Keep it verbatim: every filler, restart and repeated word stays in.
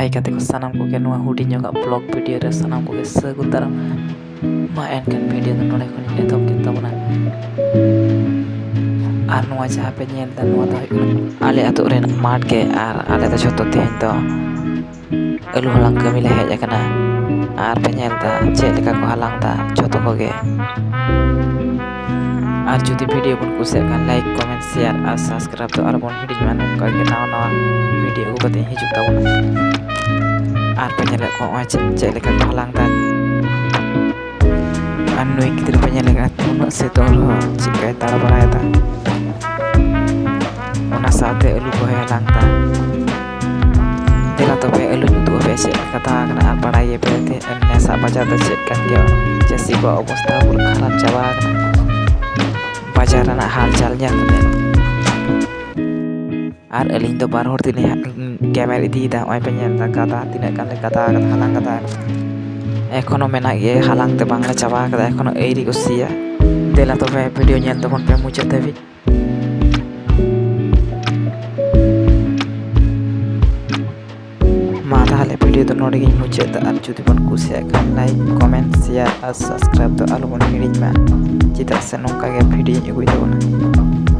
ᱦᱟᱭ ᱜᱟᱛᱮ ᱠᱚ, ᱥᱟᱱᱟᱢ ᱠᱚᱜᱮ ᱱᱚᱣᱟ ᱦᱩᱰᱤᱧ ᱧᱚᱜᱟᱜ ᱵᱞᱚᱜ ᱵᱷᱤᱰᱤᱭᱳ ᱨᱮ ᱥᱟᱱᱟᱢ ᱠᱚᱜᱮ ᱥᱟᱹᱜᱩᱱ ᱫᱟᱨᱟᱢ᱾ ᱢᱟ ᱮᱱᱠᱷᱟᱱ ᱵᱷᱤᱰᱤᱭᱳ ᱫᱚ ᱱᱚᱰᱮ ᱠᱷᱚᱱᱤᱧ ᱮᱛᱚᱦᱚᱵ ᱠᱮᱫ ᱛᱟᱵᱚᱱᱟ᱾ ᱟᱨ ᱱᱚᱣᱟ ᱡᱟᱦᱟᱸ ᱯᱮ ᱧᱮᱞ ᱮᱫᱟ, ᱱᱚᱣᱟ ᱫᱚ ᱦᱩᱭᱩᱜ ᱠᱟᱱᱟ ᱟᱞᱮ ᱟᱹᱛᱩ ᱨᱮᱱᱟᱜ ᱢᱟᱴᱷ ᱜᱮ᱾ ᱟᱨ ᱟᱞᱮ ᱫᱚ ᱡᱷᱚᱛᱚ ᱛᱮᱦᱮᱧ ᱫᱚ ᱟᱹᱞᱩ ᱦᱟᱞᱟᱝ ᱠᱟᱹᱢᱤ ᱞᱮ ᱦᱮᱡ ᱟᱠᱟᱱᱟ᱾ ᱟᱨ ᱯᱮ ᱧᱮᱞ ᱮᱫᱟ ᱪᱮᱫ ᱞᱮᱠᱟ ᱠᱚ ᱦᱟᱞᱟᱝ ᱮᱫᱟ ᱡᱷᱚᱛᱚ ᱠᱚᱜᱮ᱾ ᱟᱨ ᱡᱩᱫᱤ ᱵᱷᱤᱰᱤᱭᱳ ᱵᱚᱱ ᱠᱩᱥᱤᱭᱟᱜ ᱠᱷᱟᱱ, ᱞᱟᱭᱤᱠ, ᱠᱚᱢᱮᱱᱴ, ᱥᱮᱭᱟᱨ ᱟᱨ ᱥᱟᱵᱥᱠᱨᱟᱭᱤᱵ ᱫᱚ ᱟᱞᱚᱵᱚᱱ ᱦᱤᱲᱤᱧ ᱢᱟ᱾ ᱱᱚᱝᱠᱟ ᱜᱮ ᱱᱟᱣᱟ ᱱᱟᱣᱟ ᱵᱷᱤᱰᱤᱭᱳ ᱟᱹᱜᱩ ᱠᱟᱛᱮ ᱦᱤᱡᱩᱜ ᱛᱟᱵᱚᱱᱟ᱾ ᱟᱨ ᱯᱮ ᱧᱮᱞᱮᱫ ᱠᱚᱣᱟ ᱱᱚᱜᱼᱚᱭ ᱪᱮᱫ, ᱪᱮᱫ ᱞᱮᱠᱟ ᱠᱚ ᱦᱟᱞᱟᱝ ᱮᱫᱟ᱾ ᱟᱨ ᱱᱩᱭ ᱜᱤᱫᱽᱨᱟᱹ ᱯᱮ ᱧᱮᱞᱮ ᱠᱟᱱᱟ, ᱩᱱᱟᱹᱜ ᱥᱤᱛᱩᱝ ᱨᱮᱦᱚᱸ ᱪᱮᱫ ᱞᱮᱠᱟᱭ ᱫᱟᱬᱟ ᱵᱟᱲᱟᱭᱮᱫᱟ᱾ ᱚᱱᱟ ᱥᱟᱶᱛᱮ ᱟᱹᱞᱩ ᱠᱚᱦᱚᱸᱭ ᱦᱟᱞᱟᱝ ᱮᱫᱟ᱾ ᱫᱮᱞᱟ ᱛᱚᱵᱮ ᱟᱹᱞᱩᱧ ᱩᱫᱩᱜ ᱟᱯᱮᱭᱟ ᱪᱮᱫ ᱞᱮᱠᱟ ᱫᱟᱜ ᱠᱟᱱᱟ᱾ ᱟᱨ ᱵᱟᱲᱟᱭ ᱜᱮᱭᱟᱯᱮ ᱛᱮ ᱱᱮᱥᱟᱜ ᱵᱟᱡᱟᱨ ᱫᱚ ᱪᱮᱫ ᱠᱟᱱ ᱜᱮᱭᱟ, ᱪᱟᱹᱥᱤ ᱠᱚᱣᱟᱜ ᱚᱵᱚᱥᱛᱟ ᱯᱩᱨᱟᱹ ᱠᱷᱟᱨᱟᱯ ᱪᱟᱵᱟ ᱟᱠᱟᱱᱟ᱾ ᱵᱟᱡᱟᱨ ᱨᱮᱱᱟᱜ ᱦᱟᱞᱪᱟᱞ ᱧᱮᱞ ᱠᱟᱛᱮ᱾ ᱟᱨ ᱟᱹᱞᱤᱧ ᱫᱚ ᱵᱟᱨ ᱦᱚᱲ ᱛᱮᱞᱤᱧ ᱦᱟ-, ᱜᱮᱢᱮᱨ ᱤᱫᱤᱭᱮᱫᱟ᱾ ᱱᱚᱜᱼᱚᱭ ᱯᱮ ᱧᱮᱞ ᱮᱫᱟ ᱜᱟᱫᱟ ᱛᱤᱱᱟᱹᱜ ᱜᱟᱱ ᱞᱮ ᱜᱟᱫᱟ ᱟᱠᱟᱫᱟ, ᱦᱟᱞᱟᱝ ᱜᱟᱫᱟ ᱟᱠᱟᱫᱟ᱾ ᱮᱠᱷᱚᱱᱳ ᱢᱮᱱᱟᱜ ᱜᱮᱭᱟ, ᱦᱟᱞᱟᱝ ᱛᱮ ᱵᱟᱝᱞᱮ ᱪᱟᱵᱟ ᱟᱠᱟᱫᱟ, ᱮᱠᱷᱚᱱᱳ ᱟᱹᱭᱨᱤ ᱠᱚ ᱥᱤᱭᱟ᱾ ᱫᱮᱞᱟ ᱛᱚᱵᱮ ᱵᱷᱤᱰᱤᱭᱳ ᱧᱮᱞ ᱛᱟᱵᱚᱱ ᱯᱮ ᱢᱩᱪᱟᱹᱫ ᱫᱷᱟᱹᱵᱤᱡ᱾ ᱢᱟ ᱛᱟᱦᱚᱞᱮ ᱵᱷᱤᱰᱤᱭᱳ ᱫᱚ ᱱᱚᱰᱮ ᱜᱤᱧ ᱢᱩᱪᱟᱹᱫ ᱮᱫᱟ᱾ ᱟᱨ ᱡᱩᱫᱤ ᱵᱚᱱ ᱠᱩᱥᱤᱭᱟᱜ ᱠᱷᱟᱱ, ᱞᱟᱭᱤᱠ, ᱠᱚᱢᱮᱱᱴ, ᱥᱮᱭᱟᱨ ᱟᱨ ᱥᱟᱵᱥᱠᱨᱟᱭᱤᱵ ᱫᱚ ᱟᱞᱚᱵᱚᱱ ᱦᱤᱲᱤᱧ ᱢᱟ, ᱪᱮᱫᱟᱜ ᱥᱮ ᱱᱚᱝᱠᱟ ᱜᱮ ᱵᱷᱤᱰᱤᱭᱳᱧ ᱟᱹᱜᱩᱭ ᱛᱟᱵᱚᱱᱟ᱾